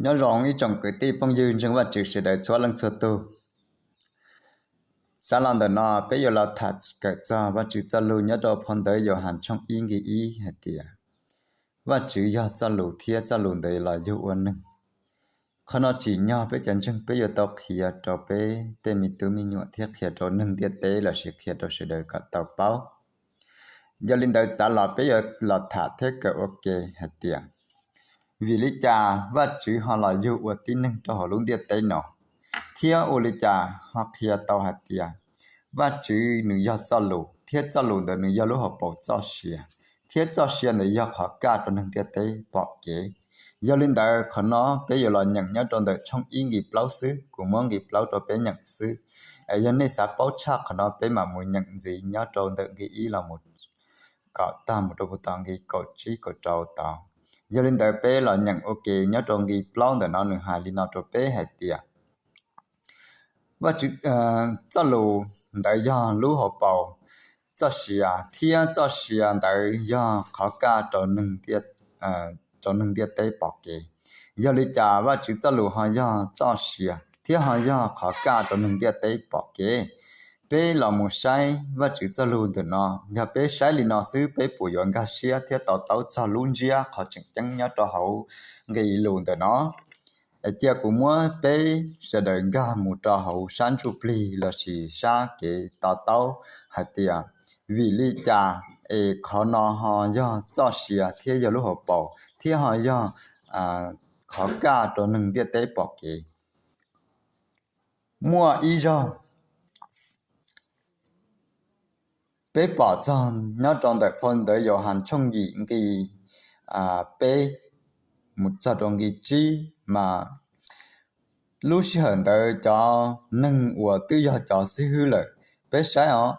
Nyob zoo ib tsoom kwv tij phooj ywg ntseeg Vajtswv sawv daws txhua leej txhua tug. Xav los ntawm no peb yuav los tham kawm txog Vajtswv txoj lus nyob rau phau ntawv Yauhas tshooj ib nqe ib hais tias, Vajtswv yog txoj lus thiab txoj lus ntawd los yug ua neeg. Qhov no tsim nyog peb cov ntseeg peb yuav tau qhia rau peb tej me tub me nyuam thiab qhia rau neeg ntiaj teb lossis qhia rau sawv daws kom tau paub. Yog li ntawd xav los peb yuav los tham thiab kawm ua ke hais tias, vim li cas Vajtswv ho los yug ua tib neeg rau hauv lub ntiaj teb no, thiab ua li cas ho qhia tau hais tias Vajtswv nws yog txoj lus thiab txoj lus ntawd nws yog lub hauv paus txoj sia, thiab txoj sia ntawd yog qhov kaj rau neeg ntiaj teb pom kev. Yog li ntawd qhov no peb yuav los nyeem nyob rau ntawm tshooj ib nqe plaub xwb, kuv muab nqe plaub rau peb nyeem xwb. Yog nej xav paub tshaj qhov no peb mam mus nyeem ntxiv nyob rau ntawm nqe ib los mus kom tag mus rau puag tom nqe kaum tsib kaum rau tod. Yog li ntawd peb los nyeem ua ke nyob rau nqe plaub ntawm no nws hais li no rau peb hais tias, Vajtswv txoj lus ntawd yog lub hauv paus txoj sia, thiab txoj sia ntawd yog qhov kaj rau neeg ntiaj teb pom kev. Yog li cas Vajtswv txoj lus ho yog txoj sia thiab ho yog qhov kaj rau neeg ntiaj teb pom kev? Peb los mus saib Vajtswv txoj lus ntawm no, yog peb saib li no xwb peb puas yuav nkag siab thiab to taub txog lub ntsiab qhov tseem ceeb nyob rau hauv nqe lus ntawm no? Cia kuv muab peb sawv daws nkag mus rau hauv sab ntsuj plig lossis sab kev to taub hais tias, vim li cas es qhov no ho yog txoj sia thiab yog lub hauv paus thiab ho yog qhov kaj rau neeg ntiaj teb pom kev? Muaj ib zaug peb pom txog nyob rau ntawm phau ntawv Yauhas tshooj yim nqe peb mus txog rau nqe tsib mas lub sij hawm ntawd cov neeg uas twb yog cov xib hwb lawm, peb saib os,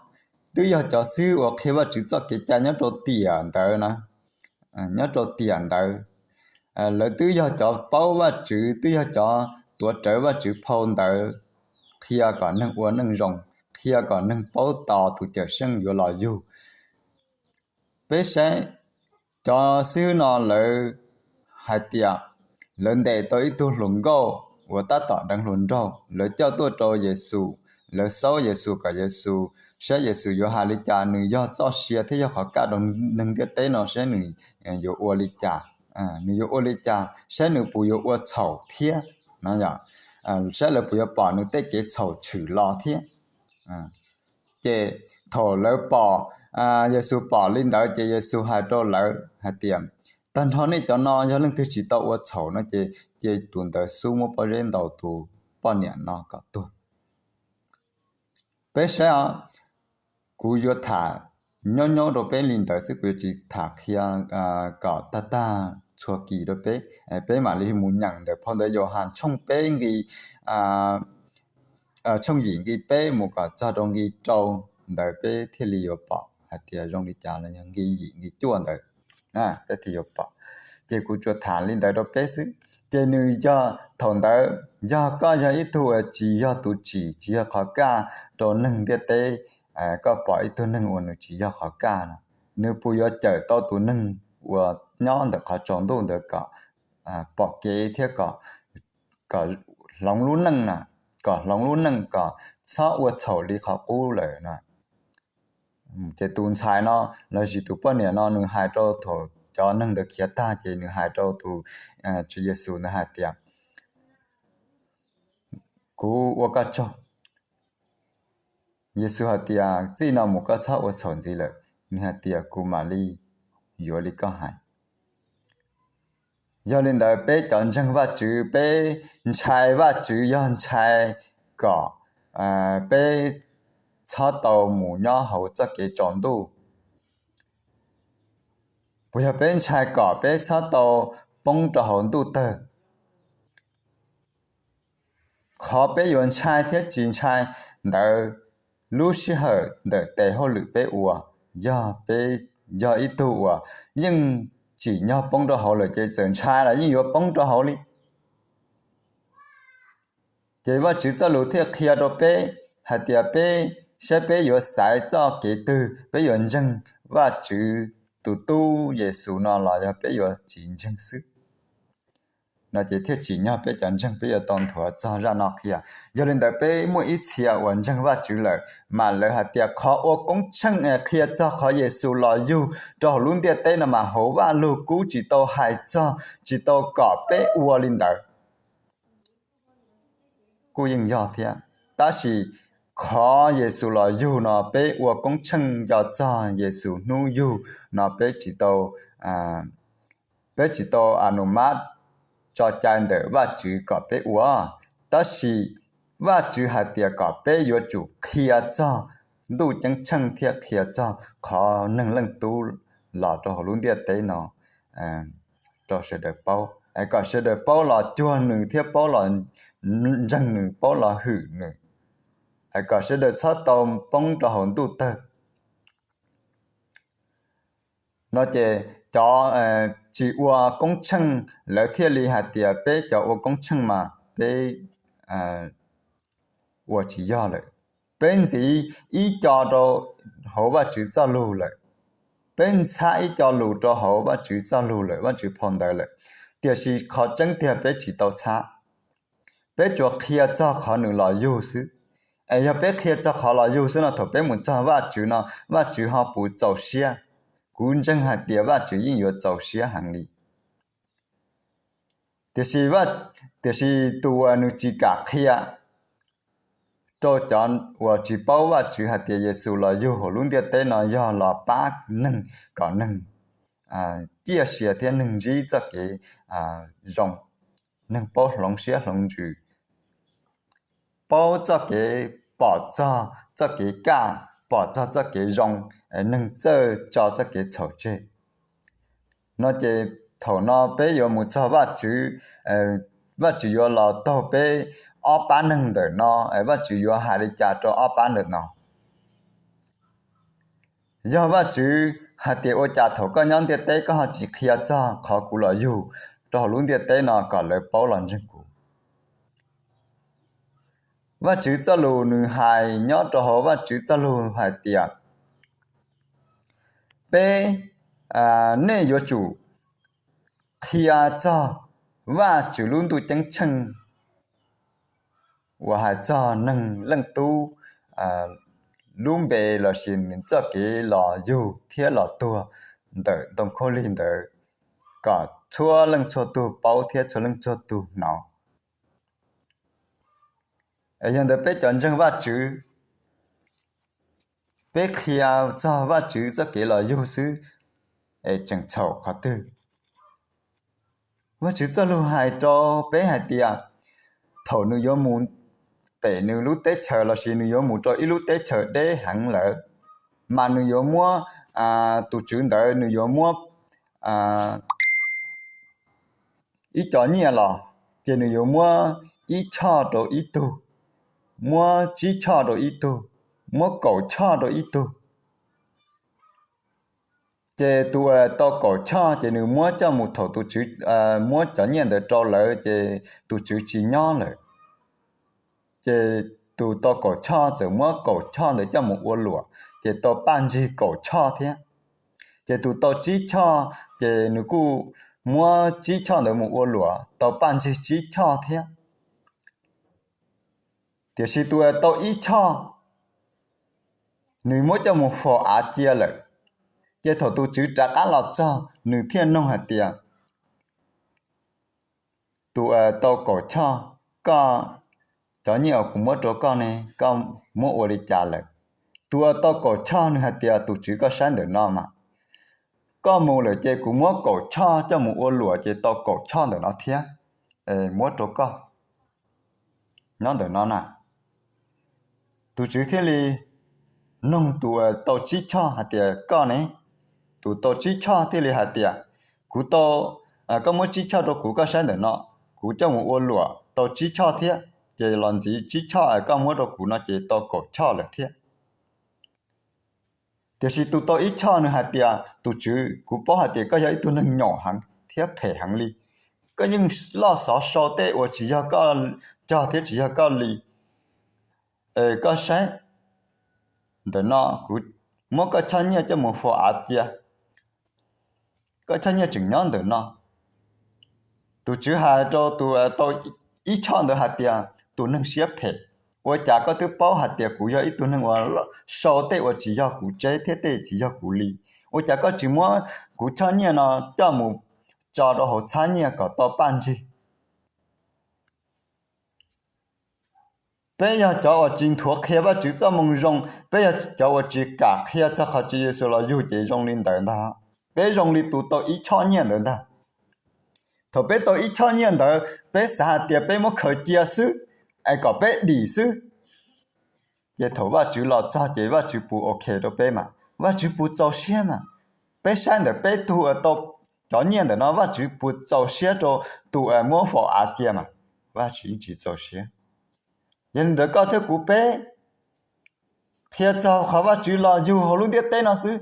twb yog cov xib hwb uas qhia Vajtswv txoj kev cai nyob rau tiam ntawd na, nyob rau tiam ntawd lawv twb yog cov paub Vajtswv, twb yog cov tuav rawv Vajtswv phau ntawv qhia kom neeg ua neej zoo, qhia kom neeg paub tos tus Cawmseej yuav los yug. Peb saib cov xib hwb no lawv hais tias lawv ntes tau ib tug hluas nkauj uas tab tom deev hluas nraug, lawv coj tuaj rau Yexus, lawv xaub Yexus kom Yexus saib Yexus yuav hais li cas, nws yog txoj sia thiab yog qhov kaj rau neeg ntiaj teb no saib nws yuav ua li cas, nws yuav ua li cas saib nws puas yuav ua txhaum thiab, saib lawv puas yuav pom nws tej kev txhaum tshwm los thiab. Ces thaum lawv pom, Yexus pom li ntawd ces Yexus hais rau lawv hais tias, tag nrho nej cov no yog leej twg tsis tau ua txhaum no ces cia tus ntawd xub muab pob zeb ntaus tus poj niam no kom tuag. Peb saib os, kuv yuav tham nyob nyob rau peb li ntawd xwb, kuv yuav tsis tham qhia kom tag tag txhua kis rau peb. Peb mam li mus nyeem ntawm phau ntawv Yauhas tshooj peb nqe, tshooj yim nqe peb mus kom txog rau nqe rau ntawd peb thiaj li yuav pom hais tias zoo li cas los yog nqe yim nqe cuaj ntawd peb thiaj yuav pom. Ces kuv tsuas tham li ntawd rau peb xwb. Ces nws yog thaum ntawd, yog koj yog ib tug uas tsis yog tus tsim, tsis yog qhov kaj rau neeg ntiaj teb, koj pom ib tug neeg uas nws tsis yog qhov kaj no, nws puas yuav cawm tau tus neeg uas nyob ntawm qhov tsaus ntuj ntawd kom pom kev thiab kom, kom hloov lub neej na, kom hloov lub neej kom txhob ua txhaum li qhov qub lawm na. Ces tus ntxhais no lossis tus poj niam no nws hais rau thaum cov neeg ntawd khiav tag ces nws hais rau tus Tswv Yexus ntawd hais tias, kuv ua koj tsaug. Yexus hais tias, txij no mus koj txhob ua txhaum ntxiv lawm. Nws hais tias, kuv mam li yuav li koj hais. Yog li ntawd peb cov ntseeg Vajtswv peb ntshai Vajtswv yog ntshai kom peb txhob tau mus nyob hauv txoj kev tsaus ntuj. Puas yog peb ntshai kom peb txhob tau poob rau hauv ntuj tawg? Qhov peb yuav ntshai thiab tsis ntshai ntawd, lub sij hawm ntawm tes hauj lwm peb ua, yog peb yog ib tug uas yeej tsim nyog poob rau hauv lawm ces txawm ntshai los yeej yuav poob rau hauv li. Ces Vajtswv txoj lus thiaj qhia rau peb hais tias peb, saib peb yuav xaiv txoj kev twg, peb yuav ntseeg Vajtswv tus tub Yexus no los yog peb yuav tsis ntseeg xwb. No ces thiaj tsim nyog peb cov ntseeg peb yuav tau nthuav txog zaj no qhia. Yog li ntawd peb muaj ib txhia uas ntseeg Vajtswv lawm, mas lawv hais tias qhov ua koob tsheej qhia txog qhov Yexus los yug rau hauv lub ntiaj teb no mas hauv Vajluskub tsis tau hais txog, tsis tau kom peb ua li ntawd. Kuj yeej yog thiab, tab sis qhov Yexus los yug no peb ua koob tsheej nco txog Yexus hnub yug no peb tsis tau, peb tsis tau anumab tso cai ntawm Vajtswv kom peb ua. Tab sis Vajtswv hais tias kom peb yuav tsum qhia txog Ntuj Ceeb Tsheej thiab qhia txog qhov Neeg Leej Tub los rau hauv lub ntiaj teb no rau sawv daws paub, kom sawv daws paub los cuag nws thiab paub los ntseeg nws, paub los hwm nws, kom sawv daws txhob tau poob rau hauv ntuj tawg. No ces cov tsis ua koob tsheej lawv thiaj li hais tias peb cov ua koob tsheej mas peb ua tsis yog lawm. Peb ntxiv ib co rau hauv Vajtswv txoj lug lawm. Peb ntxhab ib co lus rau hauv Vajtswv txoj lug lawm, Vajtswv phau ntawv lawm. Tiam sis qhov tseeb tiag peb tsis tau txhab. Peb tsuas qhia txog qhov nws los yug xwb. Es yog peb qhia txog qhov los yug xwb no thaum peb mus txog Vajtswv no Vajtswv ho puas txaus siab? Kuv ntseeg hais tias Vajtswv yeej yuav txaus siab heev li. Tiam sis, tiam sis tus uas nws tsis kam qhia rau cov uas tsis paub Vajtswv hais tias Yexus los yug hauv lub ntiaj teb no yog los pab neeg kom neeg ciaj sia thiab neeg ntsib txoj kev zoo, neeg paub hloov siab hloov ntsws, paub txoj kev, pom txog txoj kev kaj, pom txog txoj kev zoo, neeg txawj tso txoj kev txhaum tseg. No ces thaum no peb yuav mus txog Vajtswv, Vajtswv yuav los taug peb ob pab neeg ntawm no, Vajtswv yuav hais li cas rau ob pab ntawm no? Yog Vajtswv hais tias ua cas thaum koj nyob ntiaj teb koj ho tsis qhia txog qhov kuv los yug rau hauv lub ntiaj teb no kom lawv paub los ntseeg kuv? Vajtswv txoj lus nws hais nyob rau hauv Vajtswv txoj lus hais tias, peb, nej yuav tsum qhia txog Vajtswv lub ntuj ceeb tsheej uas hais txog Neeg Leej Tub lub npe lossis nws txoj kev los yug thiab los tuag ntawm ntoo khaub lig ntawd kom txhua leej txhua tug paub thiab txhua leej txhua tug hnov. Yog ntawd peb cov ntseeg Vajtswv, peb qhia txog Vajtswv txoj kev los yug xwb es tseem txhaum qhov twg? Vajtswv txoj lus hais rau peb hais tias thaum nws yuav mus pem nws lub teb chaws lossis nws yuav mus rau ib lub teb chaws deb heev lawm, mas nws yuav muab, tus tswv ntawd nws yuav muab ib co nyiaj los, ces nws yuav muab ib choj rau ib tug, muab tsib choj rau ib tug, muab kaum choj rau ib tug. Ces tus uas tau kaum choj ces nws muab coj mus, thaum tus tswv muab cov nyiaj ntawd rau lawv ces tus tswv tsis nyob lawm. Ces tus tau kaum choj txawm muab kaum choj ntawd coj mus ua luam, ces tau paj ntsig kaum choj thiab. Ces tus tau tsib choj, ces nws kuj muab tsib choj ntawd mus ua luam, tau paj ntsig tsib choj thiab. Tiam sis tus uas tau ib choj, nws muab coj mus faus av cia lawm. Ces thaum tus tswv rov qab los txog, nws thiaj nug hais tias, tus uas tau kaum choj, koj, cov nyiaj uas kuv muab rau koj ne, koj muab ua li cas lawm? Tus uas tau kaum choj nws hais tias, tus tswv, koj saib ntawm no mas, koj mus lawm ces kuv muab kaum choj coj mus ua luam ces tau kaum choj ntawm no thiab, muab rau koj, nyob ntawm no na. Tus tswv thiaj li nug tus uas tau tsib choj hais tias, koj ne? Tus tau tsib choj thiaj li hais tias, kuv tau, koj muab tsib choj rau kuv, koj saib ntawm no, kuv coj mus ua luam tau tsib choj thiab, ces los ntxiv tsib choj koj muab rau kuv no ces tau kaum choj lawm thiab. Tiam sis tus tau ib choj nws hais tias, tus tswv, kuv paub hais tias koj yog ib tug neeg nyaum heev thiab phem heev li. Koj yeej loj xov sau tej uas tsis yog koj cog thiab tsis yog koj li. Koj saib, ntawm no kuv muab koj choj nyiaj coj mus faus av cia, koj choj nyiaj tseem nyob ntawm no. Tus Tswv hais rau tus tau ib choj ntawd hais tias, tus neeg siab phem, ua cas koj twb paub hais tias kuv yog ib tug neeg uas sau tej uas tsis yog kuv tseb thiab tej tsis yog kuv li? Ua cas koj tsis muab kuv choj nyiaj no coj mus tso rau hauv txhab nyiaj kom tau paj ntsig? Peb yog cov uas tsis nthuav qhia Vajtswv txoj moo zoo, peb yog cov uas tsis kam qhia txog qhov Tswv Yexus los yug ces zoo li ntawd ntag. Peb zoo li tus tau ib choj nyiaj ntawd ntag. Thaum peb tau ib choj nyiaj ntawd, peb xav hais tias peb muab khaws cia xwb, es kom peb dim xwb. Ces thaum Vajtswv los txog ces Vajtswv puas ok rau peb mas? Vajtswv puas txaus siab mas? Peb saib ntawm peb tug uas tau cov nyiaj ntawm no, Vajtswv puas txaus siab rau tus uas muab faus av cia mas? Vajtswv yeej tsis txaus siab. Yog li ntawd koj thiab kuv peb qhia txog qhov Vajtswv los yug hauv lub ntiaj teb no xwb,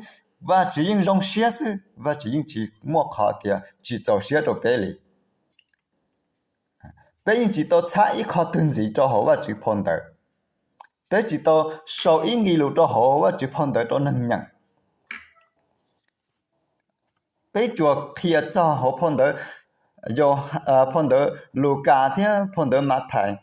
Vajtswv yeej zoo siab xwb, Vajtswv yeej tsis muaj qhov tias tsis txaus siab rau peb li. Peb yeej tsis tau txhab ib qho twg ntxiv rau hauv Vajtswv phau ntawv. Peb tsis tau sau ib nqe lus rau hauv Vajtswv phau ntawv rau neeg nyeem. Peb tsuas qhia txog hauv phau ntawv, phau ntawv Lukas thiab phau ntawv Mathais,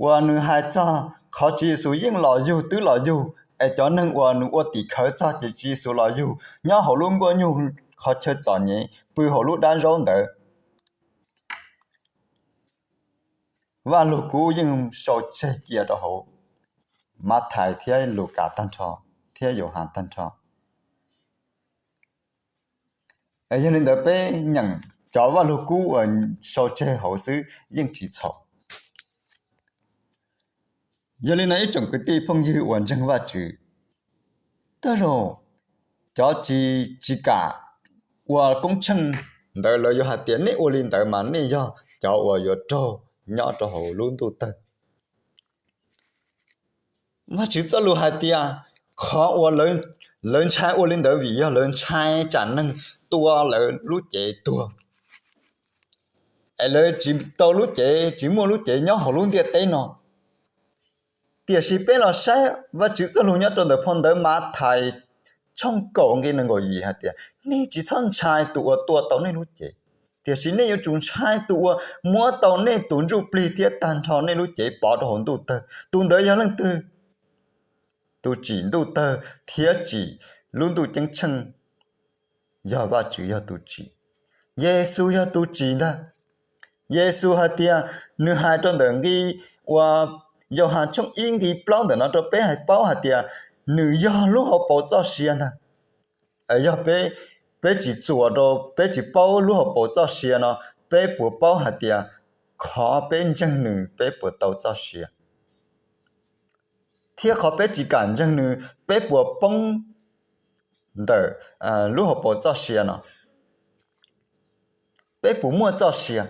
uas nws hais txog qhov Tswv Yexus yeej los yug twb los yug, es cov neeg uas nws ua tim khawv txog ces Tswv Yexus los yug nyob hauv lub nkuaj nyuj qhov chaw txom nyem pw hauv lub dab zaub ntawd. Vajluskub yeej sau tseg cia rau hauv Mathais thiab Lukas tag nrho, thiab Yauhas tag nrho. Yog li ntawd peb nyeem cov Vajluskub uas sau tseg hauv xwb yeej tsis txhaum. Yog li no ib tsoom kwv tij phooj ywg uas ntseeg Vajtswv, tej zaum cov tsis, tsis kam ua koob tsheej ntawd lawv yuav hais tias nej ua li ntawd mas nej yog cov uas yuav raug nyob rau hauv lub ntuj tawg. Vajtswv txoj lus hais tias qhov uas lawv ntshai ua li ntawd vim yog lawv ntshai tsam neeg tua lawv lub cev tuag, es lawv tsis tau lub cev, tsis muaj lub cev nyob hauv lub ntiaj teb no. Tiam sis peb los saib Vajtswv txoj lus nyob rau ntawm phau ntawv Mathais tshooj kaum nqe nees nkaum yim hais tias, nej tsis txhob ntshai tus uas tua tau nej lub cev, tiam sis nej yuav tsum ntshai tus uas muab tau nej tus ntsuj plig thiab tag nrho nej lub cev pov rau hauv ntuj tawg. Tus ntawd yog leej twg? Tus tsim ntuj tawg thiab tsim lub ntuj ceeb tsheej yog Vajtswv yog tus tsim. Yexus yog tus tsim ntag. Yexus hais tias, nws hais rau ntawm nqe uas Yauhas tshooj ib nqe plaub ntawm no rau peb hais paub hais tias nws yog lub hauv paus txoj sia ntag. Yog peb, peb tsis txuas rau, peb tsis paub lub hauv paus txoj sia no, peb puas paub hais tias qhov peb ntseeg nws peb puas tau txoj sia, thiab qhov peb tsis kam ntseeg nws peb puas poob ntawm lub hauv paus txoj sia no? Peb puas muaj txoj sia?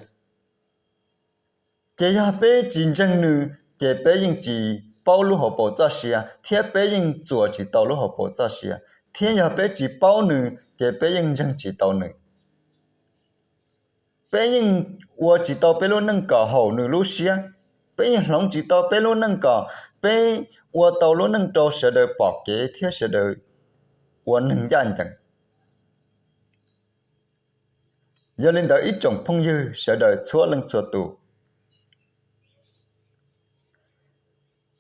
Ces yog peb tsis ntseeg nws ces peb yeej tsis paub lub hauv paus txoj sia thiab peb yeej txuas tsis tau lub hauv paus txoj sia, thiab yog peb tsis paub nws ces peb yeej ntseeg tsis tau nws. Peb yeej ua tsis tau peb lub neej kom haum nws lub siab. Peb yeej hloov tsis tau peb lub neej kom peb ua tau lub neej rau sawv daws pom kev thiab sawv daws ua neeg ncaj ncees. Yog li ntawd ib tsoom phooj ywg sawv daws txhua leej txhua tus,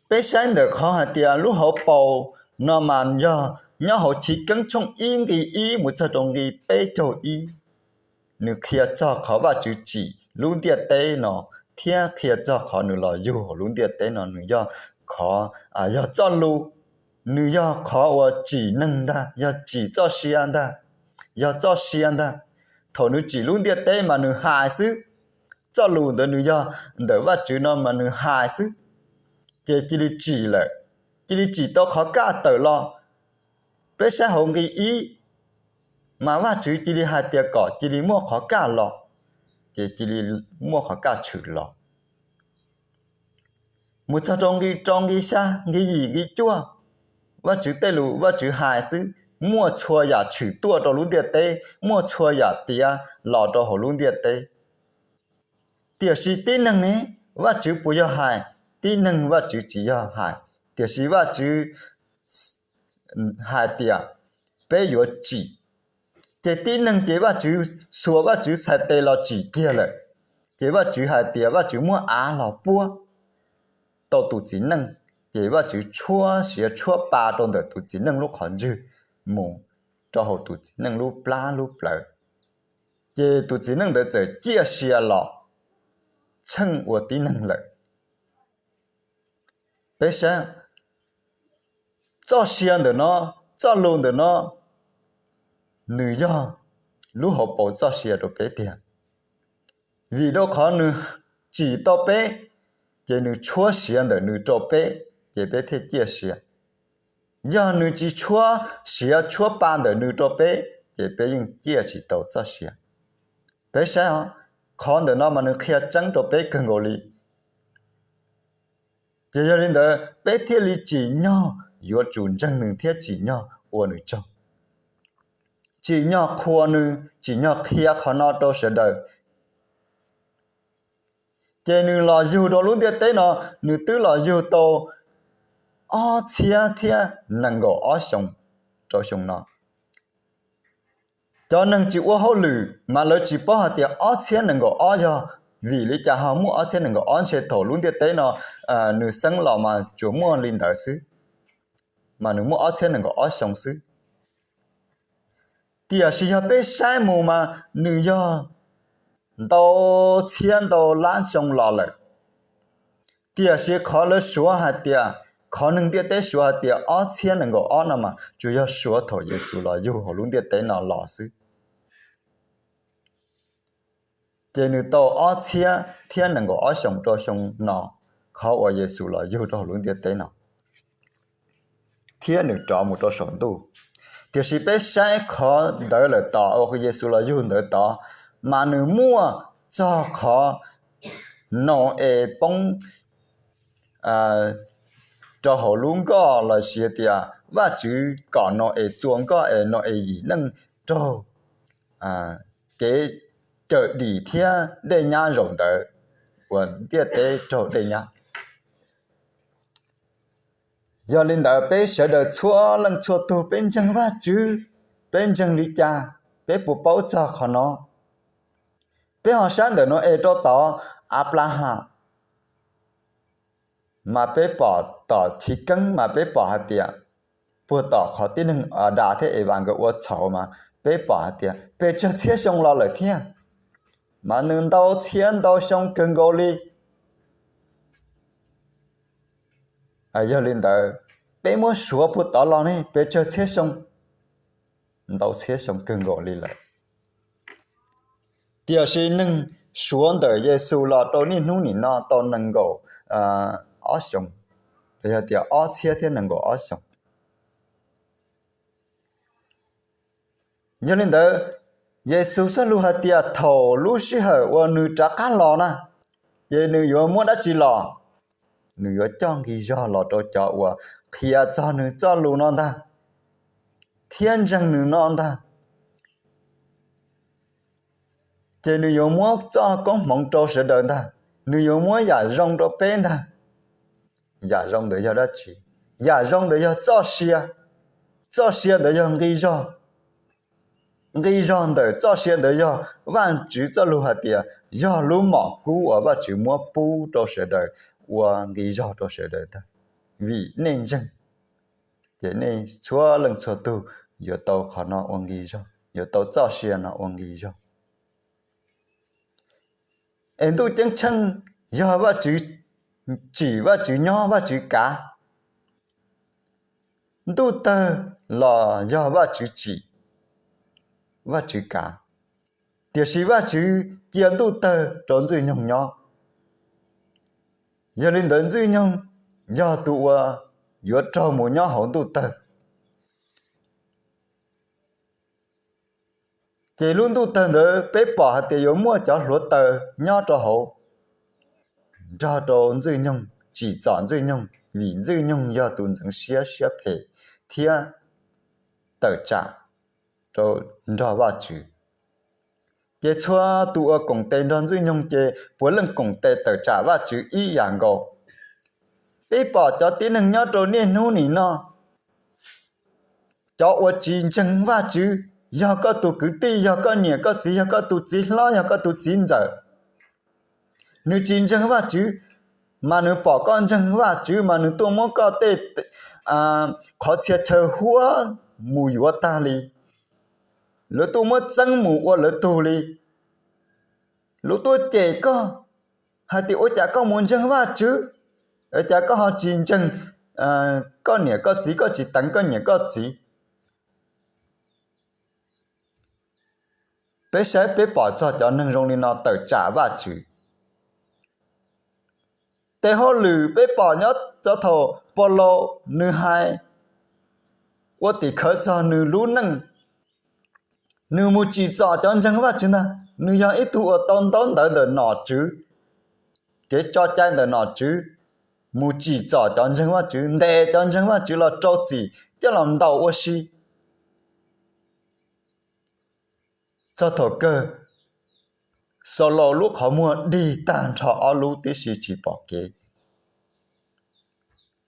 peb saib ntawm qhov hais tias lub hauv paus no mas yog nyob hauv Chiv Keeb tshooj ib nqe ib mus txog rau nqe peb caug ib. Nws qhia txog qhov Vajtswv tsim lub ntiaj teb no thiab qhia txog qhov nws los yug hauv lub ntiaj teb no, nws yog qhov, yog txoj lus, nws yog qhov uas tsim neeg ntag, yog tsim txoj sia ntag, yog txoj sia ntag. Thaum nws tsim lub ntiaj teb mas nws hais xwb, txoj lus ntawd nws yog ntawm Vajtswv no mas nws hais xwb, ces cia li tsim lawm, cia li tsim tau qhov kaj tawm los. Peb saib hauv nqe ib, mas Vajtswv cia li hais tias kom cia li muaj qhov kaj los, ces cia li muaj qhov kaj tshwm los. Mus txog rau nqe rau nqe xya nqe yim nqe cuaj, Vajtswv tej lus Vajtswv hais xwb, muaj txhua yam tshwm tuaj rau lub ntiaj teb, muaj txhua yam tiav los rau hauv lub ntiaj teb. Tiam sis tib neeg ne, Vajtswv puas yog hais? Tib neeg Vajtswv tsis yog hais, tiam sis Vajtswv hais tias peb yuav tsim. Ces tib neeg ces Vajtswv xuas Vajtswv txhais tes los tsim kiag lawm. Ces Vajtswv hais tias Vajtswv muab av los puab tau tus txiv neej, ces Vajtswv tshuab siav tshuab pa rau ntawm tus txiv neej lub qhov ntswg mus rau hauv tus txiv neej lub plab lub plawv. Ces tus txiv neej ntawd txawm ciaj sia los tsheej ua tib neeg lawm. Peb saib txoj sia ntawm no, txoj lus ntawm no, nws yog lub hauv paus txoj sia rau peb tiag. Vim rau qhov nws tsim tau peb, ces nws tshuab siav ntawm nws rau peb, ces peb thiaj ciaj sia. Yog nws tsis tshuab siav tshuab pa ntawm nws rau peb, ces peb yeej ciaj tsis tau txoj sia. Peb saib os, qhov ntawm no mas nws qhia tseeb rau peb kawg nkaus li. Ces yog li ntawd peb thiaj li tsim nyog yuav tsum ntseeg nws thiab tsim nyog ua nws tsaug, tsim nyog qhuas nws, tsim nyog qhia qhov no rau sawv daws. Ces nws los yug rau lub ntiaj teb no, nws twb los yug tau ob txhiab thiab nees nkaum ob xyoo rau xyoo no. Cov neeg tsis ua hauj lwm mas lawv tsis paub hais tias ob txhiab nees nkaum ob yog vim li cas ho muaj ob txhiab nees nkaum ob, ntshe thaum lub ntiaj teb no nws xeeb los mas tsuas muaj li ntawd xwb, mas nws muaj ob txhiab nees nkaum ob xyoo xwb. Tiam sis yog peb saib mus mas nws yog ntau txhiab ntau lab xyoo los lawm. Tiam sis qhov lawv suav hais tias, qhov neeg ntiaj teb suav hais tias ob txhiab nees nkaum ob no mas tsuas yog suav thaum Yexus los yug hauv lub ntiaj teb no los xwb. Ces nws tau ob txhiab thiab nees nkaum ob xyoos rau xyoo no, qhov uas Yexus los yug rau hauv lub ntiaj teb no thiab nws rov mus rau saum ntuj. Tiam sis peb saib qhov ntawd lawm tod, uas Yexus los yug ntawd tod, mas nws muaj txog qhov Nau-es poob rau hauv lub nkoj los sis tias Vajtswv kom Nau-es txua nkoj es Nau-es yim neej raug kev cawm dim thiab dej nyab zaum ntawd, uas ntiaj teb raug dej nyab. Yog li ntawd peb sawv daws txhua leej txhua tug peb ntseeg Vajtswv, peb ntseeg li cas, peb puas paub txog qhov no? Peb ho saib ntawm Nau-es rau tod, Anplaham, mas peb pom tom chiv keeb mas peb pom hais tias, puag tom qhov tib neeg Adas thiab Evas nkawd ua txhaum mas peb pom hais tias pes tsawg txhiab xyoo los lawm thiab, mas nws ntau txhiab ntau xyoo kawg nkaus li. Yog li ntawd, peb muab suav puag tod los ne pes tsawg txhiab xyoo, ntau txhiab xyoo kawg nkaus li lawm. Tiam sis neeg suav ntawm Yexus los rau niaj hnub nim no tau nees nkaum ob xyoos, los yog tias ob txhiab thiab nees nkaum ob xyoos. Yog li ntawd, Yexus txoj lus hais tias thaum lub sij hawm uas nws rov qab los na, ces nws yuav muab dab tsi los? Nws yuav coj nqi zog los rau cov uas qhia txog nws txoj lus no ntag, thiab ntseeg nws no ntag. Ces nws yuav muab txoj koob hmoov rau sawv daws ntag, nws yuav muab yam zoo rau peb ntag. Yam zoo ntawd yog dab tsi? Yam zoo ntawd yog txoj sia. Txoj sia ntawd yog nqi zog. Nqi zog ntawm txoj sia ntawd yog Vajtswv txoj lus hais tias yog lub mom kub uas Vajtswv muab pub rau sawv daws, ua nqi zog rau sawv daws ntag. Vim nej ntseeg, ces nej txhua leej txhua tug yuav tau qhov no ua nqi zog, yuav tau txoj sia no ua nqi zog. Es ntuj ceeb tsheej yog Vajtswv tsim, Vajtswv nyob, Vajtswv kav. Ntuj tawg los yog Vajtswv tsim, Vajtswv kav. Tiam sis Vajtswv cia ntuj tawg rau Ntxwg Nyoog nyob. Yog li ntawd Ntxwg Nyoog yog tus uas yuav raug mus nyob hauv ntuj tawg. Ces lub ntuj tawg ntawd peb pom hais tias yuav muaj cov hluav taws nyob rau hauv, nrog rau Ntxwg Nyoog, tsim txom Ntxwg Nyoog, vim Ntxwg Nyoog yog tus ntxeev siab, siab phem thiab tawm tsam rau, nrog Vajtswv. Ces txhua tus uas koom tes nrog Ntxwg Nyoog ces puav leej koom tes tawm tsam Vajtswv ib yam nkaus. Peb pom cov tib neeg nyob rau niaj hnub nim no, cov uas tsis ntseeg Vajtswv, yog koj tus kwv tij, yog koj niam koj txiv, yog koj tus txiv hlob, yog koj tus txiv ntxawm, Nws tsis ntseeg Vajtswv, mas nws pom koj ntseeg Vajtswv mas nws tuaj muab koj tej qhov txhia chaw huab mus yuav tag li. Lawv tuaj muab txeeb mus ua lawv tug li. Lawv tuaj cem koj hais tias ua cas koj mus ntseeg Vajtswv, ua cas koj ho tsis ntseeg koj niam koj txiv, koj tsis teev koj niam koj txiv. Peb saib peb pom txog cov neeg zoo li no tawm tsam Vajtswv. Tes hauj lwm peb pom nyob txog thaum Paulus nws hais ua tim khawv txog nws lub neej, nws mus tsim txom cov ntseeg Vajtswv ntag. Nws yog ib tug uas tau ntaub ntawv ntawm nom tswv, kev tso cai ntawm nom tswv, mus tsim txom cov ntseeg Vajtswv, ntes cov ntseeg Vajtswv los rau txim coj los ntaus ua si. Txog thaum kawg, Xaulus lub qhov muag dig tag nrho ob lub tib si tsis pom kev.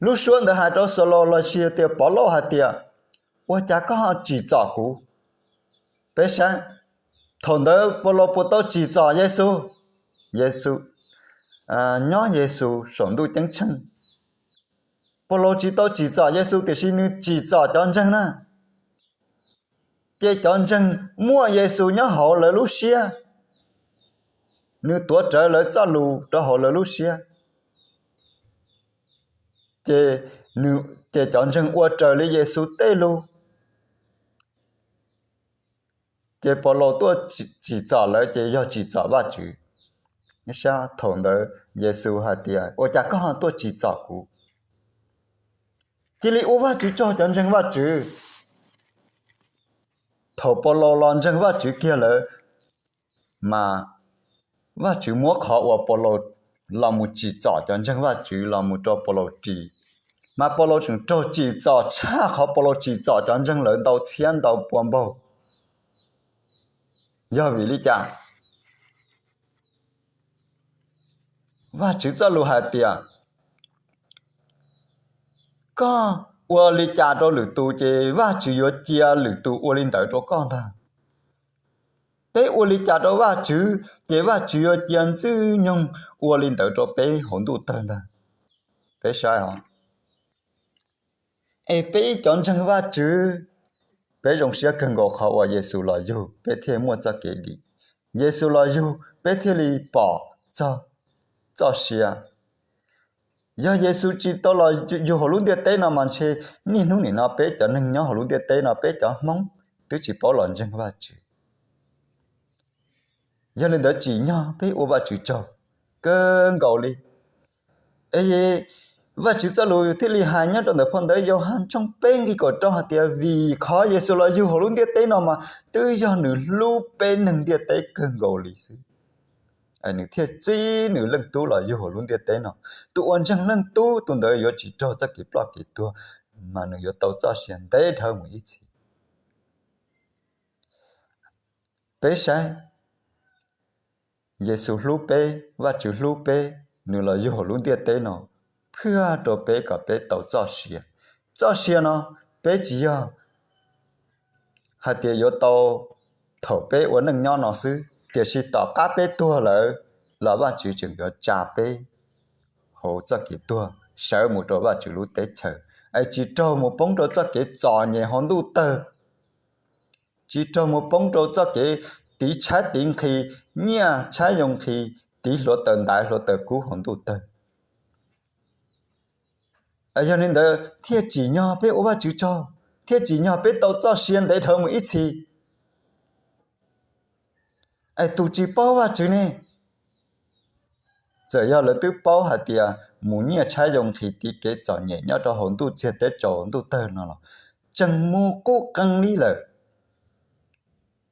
Lub suab ntawd hais rau Xaulus los sis tias Povlauj hais tias, ua cas koj ho tsim txom kuv? Peb saib, thaum ntawd Paulus puas tau tsim txom Yexus? Yexus, nyob Yexus saum ntuj ceeb tsheej, Paulus tsis tau tsim txom Yexus tiam sis nws tsim txom cov ntseeg na. Ces cov ntseeg muaj Yexus nyob hauv lawv lub siab, nws tuav rawv lawv txoj lus rau hauv lawv lub siab. Ces, ces cov ntseeg ua raws li Yexus tej lus. Ces Paulus tuaj tsim txom lawv ces yog tsim txom Vajtswv. Thaum ntawd Yexus hais tias, ua cas koj ho tuaj tsim txom kuv? Cia li ua Vajtswv tsaug cov ntseeg Vajtswv. Thaum Paulus los ntseeg Vajtswv kiag lawm, mas Vajtswv muab qhov uas Paulus los mus tsim txom cov ntseeg Vajtswv los mus rau Paulus ris, mas Paulus tseem raug tsim txom tshaj qhov Paulus tsim txom cov ntseeg lawv ntau txhiab ntau pua npaug. Yog vim li cas? Vajtswv txoj lus hais tias, koj ua li cas rau lwm tus ces Vajtswv yuav cia lwm tus ua li ntawd rau koj ntag. Peb ua li cas rau Vajtswv ces Vajtswv yuav cia Ntxwg Nyoog ua li ntawd rau peb hauv ntuj tawg ntag. Peb saib os, es peb cov ntseeg Vajtswv, peb zoo siab kawg nkaus qhov uas Yexus los yug peb thiaj muaj txoj kev dim. Yexus los yug peb thiaj li pom txog txoj sia. Yog Yexus tsis tau los yug hauv lub ntiaj teb no mas ntshe niaj hnub nim no peb cov neeg nyob hauv lub ntiaj teb no peb cov Hmoob twb tsis paub los ntseeg Vajtswv. Yog li ntawd tsim nyog peb ua Vajtswv tsaug kawg nkaus li. Es Vajtswv txoj lus thiaj li hais nyob rau ntawm phau ntawv Yauhas tshooj peb nqe kaum rau hais tias vim qhov Yexus los yug hauv lub ntiaj teb no mas twb yog nws hlub peb neeg ntiaj teb kawg nkaus li xwb, nws thiaj txib nws Leej Tub los yug hauv lub ntiaj teb no. Tus uas ntseeg Leej Tub tus ntawd yuav tsis raug txoj kev ploj kev tuag, mas nws yuav tau txoj sia ntev dhawv mus ib txhis. Peb saib, Yexus hlub peb, Vajtswv hlub peb, nws los yug hauv lub ntiaj teb no phwaj rau peb kom peb tau txoj sia. Txoj sia no peb tsis yog hais tias yuav tau thaum peb ua neej nyob no xwb, tiam sis tom qab peb tuag lawm los Vajtswv tseem yuav tsa peb hauv txoj kev tuag sawv mus rau Vajtswv lub teb chaws, es tsis raug mus poob rau txoj kev txom nyem hauv ntuj tawg, tsis raug mus poob rau txoj kev tiv tshaib tiv nqhis, nyiaj tshaib yoo nqhis, tiv hluav taws ntaiv hluav taws kub hauv ntuj tawg. Yog li ntawd thiaj tsim nyog peb ua Vajtswv tsaug, thiaj tsim nyog peb tau txoj sia ntev dhawv mus ib txhis. Es tus tsis paub Vajtswv ne, txawm yog lawv twb paub hais tias mus nyiaj tshaib yoo nqhis tiv kev txom nyem nyob rau hauv ntuj txiag teb tsaus ntuj tawg no los tseem mus qub qee li lawm,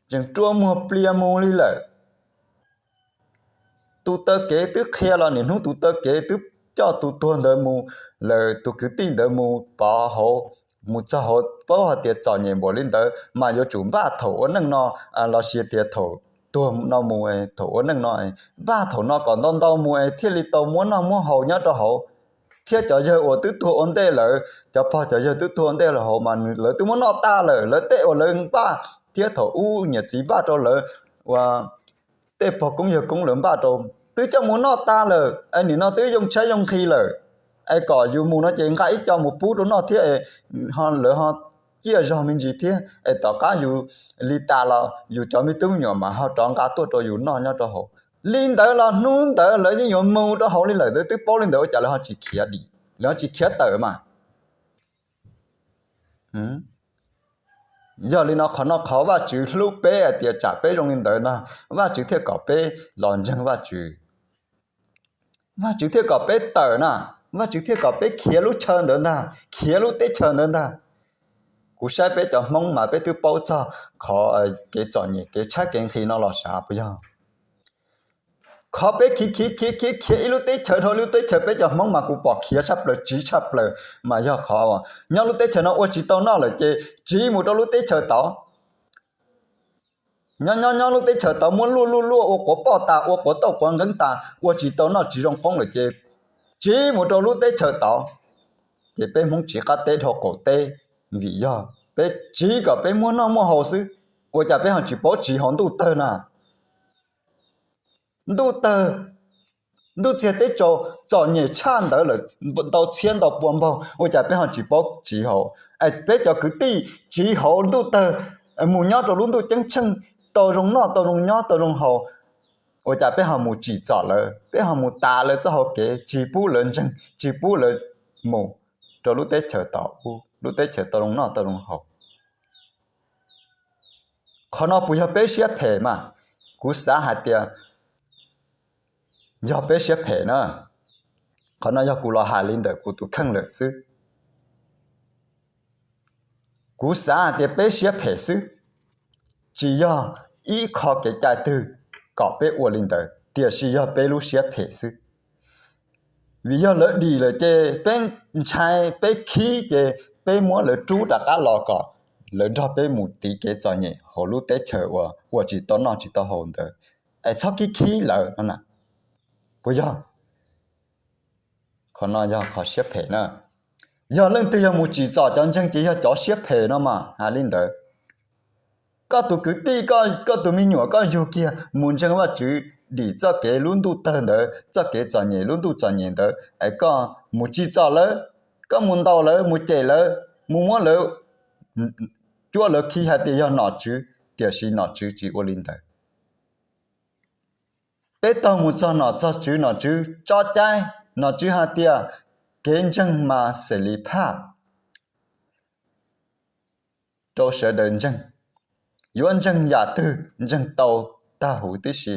tseem rua muag plias mus li lawm. Tus taw kev twb qhia los niaj hnub tus taw kev twb coj tus tuag ntawd mus lawm, tus kwv tij ntawd mus pov hauv, mus txog hauv paub hais tias txom nyem npaum li ntawd mas yuav tsum npaj thaum ua neej no, los sis tias thaum tuag no mus, thaum ua neej no, npaj thaum no kom ntau ntau mus es thiaj li tau muab noj muab haus nyob rau hauv. Thiab cov yawg uas twb tuag ua ntej lawm, cov pog cov yawg twb tuag ua ntej lawm hauv mas lawv twb muab noj tag lawm, lawv tej uas lawv npaj thiab thaum ub niam txiv npaj rau lawv, uas tej pog koob yawg koob lawv npaj rau twb coj mus noj tas lawm es nim no twb yoo tshaib yoo nqhis lawm, es kom yus mus no ces nqa ib co mus pub rau noj thiab es lawv ho ciaj zog me ntsis thiab es tom qab yus li tas los yus cov me tub me nyuam mas ho rov nqa tuaj rau yus noj nyob rau hauv. Li ntawd los hnub ntawd lawv yeej yuav mus rau hauv li lawm, twb paub li ntawd ua cas lawv ho tsis khiav dim, lawv ho tsis khiav tawm mas. Yog li no qhov no qhov Vajtswv hlub peb hais tias tsam peb zoo li ntawd no, Vajtswv thiaj kom peb los ntseeg Vajtswv. Vajtswv thiaj kom peb tawm na, Vajtswv thiaj kom peb khiav lub chaw ntawd ntag, khiav lub teb chaws ntawd ntag. Kuv saib peb cov Hmoob mas peb twb paub txog qhov kev txom nyem kev tshaib kev nqhis no los sav puas yog? Qhov peb khiav khiav khiav khiav khiav ib lub teb chaws dhau lub teb chaws, peb cov Hmoob mas kuv pom khiav tshaj plaws, tsiv tshaj plaws mas yog qhov nyob lub teb chaws no ua tsis tau noj lawm ces tsiv mus rau lub teb chaws tod. Nyob nyob nyob lub teb chaws tod muab luaj luaj luaj ua quav poj tas, ua quav tauj quav nqeeb tas, ua tsis tau noj tsis zoo qoob lawm ces tsiv mus rau lub teb chaws tod. Ces peb Hmoob tsiv qab teb dhau qaum teb, vim yog peb tsiv kom peb muaj noj muaj haus xwb, ua cas peb ho tsis paub tsiv hauv ntuj tawg na? Ntuj tawg, ntuj txiag teb tsaus txom nyem tshaj ntawd lawm, ntau txhiab ntau pua npaug, ua cas peb ho tsis paub tsiv hauv? Es peb cov kwv tij tsiv hauv ntuj tawg mus nyob rau lub ntuj ceeb tsheej, tau zoo noj tau zoo nyob tau zoo haus, ua cas peb ho mus tsim txom lawv, peb ho mus tas lawv txoj hau kev, tsis pub lawv ntseeg, tsis pub lawv mus rau lub teb chaws tod ub, lub teb chaws tau zoo noj tau zoo haus? Qhov no puas yog peb siab phem mas? Kuv xav hais tias yog peb siab phem na. Qhov no yog kuv los hais li ntawm kuv tus kheej lawm xwb. Kuv xav hais tias peb siab phem xwb, tsis yog ib qho kev cai twg kom peb ua li ntawd, tiam sis yog peb lub siab phem xwb. Vim yog lawv dim lawm ces peb ntshai peb khib ces peb muab lawv rub rov qab los kom lawv nrog peb mus tiv kev txom nyem hauv lub teb chaws uas ua tsis tau noj tsis tau haus ntawd, es txhob khib khib lawv no na. Puas yog? Qhov no yog qhov siab phem na. Yog leej twg yog mus tsim txom cov ntseeg ces yog cov siab phem no mas hais li ntawd. Koj tus kwv tij, koj tus me nyuam koj yug kiag mus ntseeg Vajtswv, dim txoj kev lub ntuj tawg ntawd, txoj kev txom nyem lub ntuj txom nyem ntawd, es koj mus tsim txom lawv, koj mus ntaus lawv, mus cem lawv, mus muab lawv, cuab lawv khi hais tias yog nom tswv, tiam sis nom tswv tsis ua li ntawd. Peb taug mus txog nom txog tswv, nom tswv tso cai, nom tswv hais tias kev ntseeg mas xes li phaj rau sawv daws ntseeg, yuav ntseeg yam twg ntseeg tau tag huv tib si,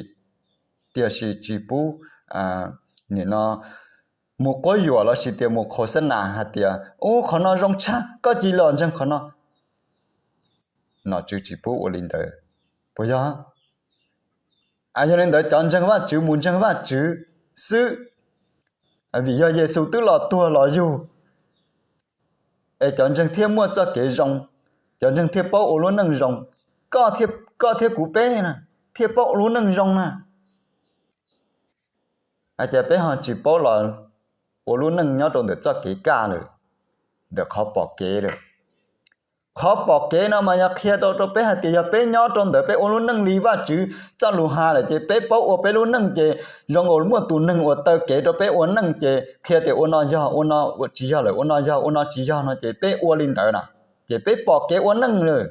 tiam sis tsis pub nim no mus quab yuam los sis tias mus qhau xab nas hais tias ub qhov no zoo tshaj koj cia li los ntseeg qhov no. Nom tswv tsis pub ua li ntawd, puas yog? Yog li ntawd cov ntseeg Vajtswv mus ntseeg Vajtswv xwb, vim yog Yexus twb los tuag los yug, es cov ntseeg thiaj muaj txoj kev zoo, cov ntseeg thiaj paub ua lub neej zoo. Koj thiab kuv peb na, thiaj paub ua lub neej zoo na. Hais tias peb ho tsis paub los ua lub neej nyob rau ntawm txoj kev kaj lawm, ntawm qhov pom kev lawm. Qhov pom kev no mas yog qhia tau rau peb hais tias yog peb nyob rau ntawm peb ua lub neej li Vajtswv txoj lus hais lawm ces peb paub ua peb lub neej ces zoo nkaus muaj tus neeg uas taw kev rau peb ua neej ces qhia tias ua no yog, ua no tsis yog lawm, ua no yog, ua no tsis yog no ces peb ua li ntawd na, ces peb pom kev ua neej lawm.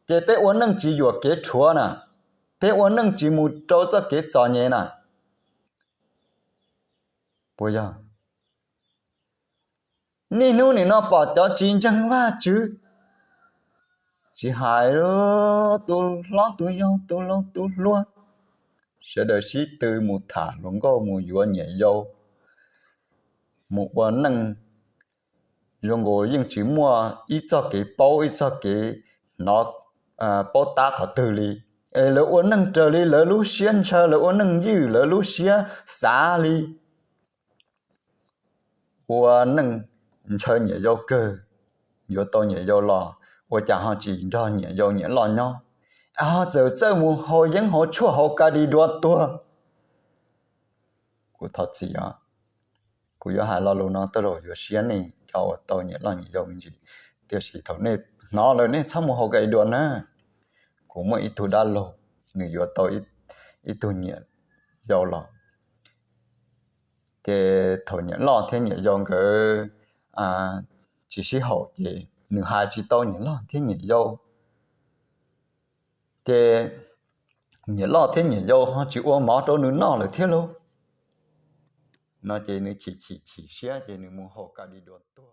Ces peb ua neej tsis yuam kev rhuav na, peb ua neej tsis mus rau txoj kev txom nyem na. Puas yog? Niaj hnub nim no pom cov tsis ntseeg Vajtswv, tsis hais tus hlob tus yau tus laus tus hluas, sawv daws sib tw mus tham hluas nkauj mus yuav niam yau, mus ua neej, zoo nkaus yeej tsis muaj ib txoj kev paub ib txoj kev hnov, paub tab qhov twg li. Es lawv ua neej raws li lawv lub siab ntshaw, lawv ua neej ywj lawv lub siab xav li. Ua neej ntshaw niam yau kawg, yuav tau niam yau los ua cas ho tsis nrog niam yau niam loj nyob, ho txawm txawj mus haus yeeb haus tshuaj haus ka di dua tuag. Kuv thov txim os, kuv yuav hais lo lus no tej zaum yuav siab nej cov uas tau niam loj niam yau me ntsis, tiam sis thaum nej hnov lawm nej txhob mus haus ka di dua na. Kuv muaj ib tug dab laug, nws yuav tau ib tug niam yau los, Ces thaum niam loj thiab niam yau nkawd tsis sib haum ces nws hais tsis tau niam loj thiab niam yau. Ces niam loj thiab niam yau ho tsis ua mov rau nws noj lawm thiab lauj. No ces nws chim chim chim siab ces nws mus haus ka di dua tuag.